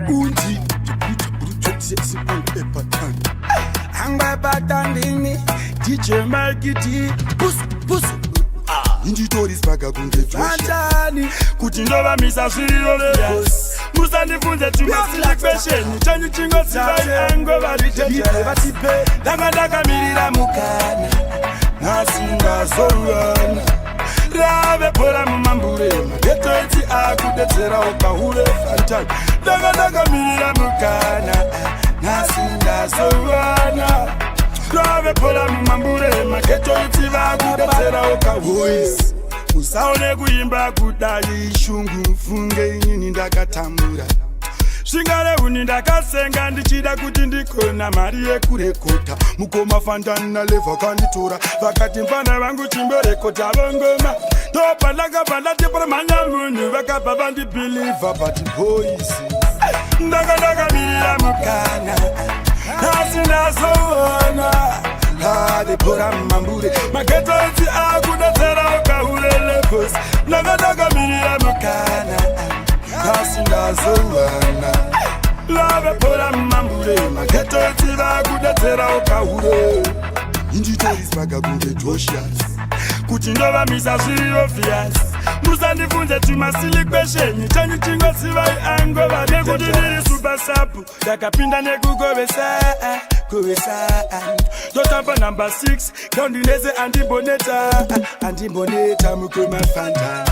Unti Angwebata ndini DJ Mike D Pusu pusu. Inditori swaga kunge Joshua. Fantan kuti ndovamisa zviriro. Musandibvunze tumasili question chenyu, chingozivai angwe vari. Ndanga ndakamirira mukana, nhasi ndazowana. Rave bhora mumambure, maghetto youths akudetserawo kahure. Fantan, ndanga ndakamirira mukana, nhasi ndazowana. Rave bhora mumambure, maghetto youths vakudetserawo kahure. Musaone kuimba kudai shungu, funge inini ndakatambura zvingarehuni. Ndakasenga ndichida kuti ndikona mari yekurekota. Mukoma Fantan naLevo kanditora, vakati, "Mfana vangu, chimborekota vongoma." Ndopa ndakabva ndatipramhanya munhu, vakabva vandibhilivha. But boys, ndanga ndakamirira mukana, nhasi ndazoona. Rave bhora mumambure, maghetto youths akudetsera ukaurele boss. Ndanga ndakamirira mukana, nhasi ndazowana. Lave bhora mumambure, maghetto youths vakudetsera ukahure. Inditori swaga kunge Joshua. Kuti ndovamisa zviri obvious. Musandibvunze tumasili question chenyu, chingozivai angova nekuti ndiri super sub. Ndakapinda nekugovesa govesa, ndotamba namba 6 ground nese, andimboneta andimboneta. Mukoma Fantan,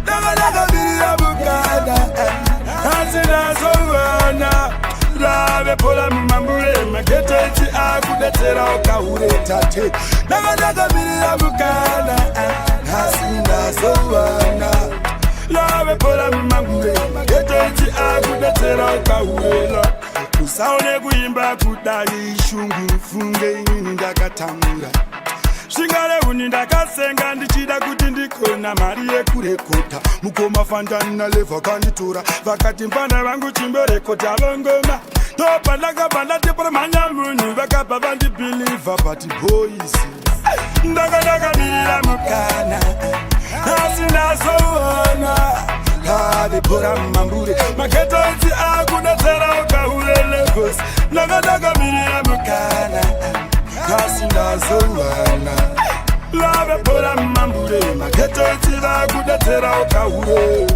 ndanga ndakamirira mukana, asi ndazowana. Rave bhora mumambure, maghetto youths akudetsera ukahure. Tate, ndanga ndakamirira mukana, nhasi ndazowana. Lave bhora mumambure, maghetto youths akudetsera ukahurela. Usaone kuimba kudai shungu, funge inini ndakatambura zvingarehuni. Ndakasenga ndichida kuti ndikona mari yekurekota. Mukoma Fantan naLevo kanditora, vakati, "Mfana vangu, chimborekota vongoma." Ndopa ndakabva ndatipramhanya munhu, vakabva vandibhilivha. But boys, ndanga ndakamirira mukana, nhasi ndazoona. Rave bhora mumambure, maghetto youths akudetsera ukaurele boss. Ndanga ndakamirira mukana, nhasi ndazowana. Lave bhora mumambure, maghetto youths vakudetsera ukahure.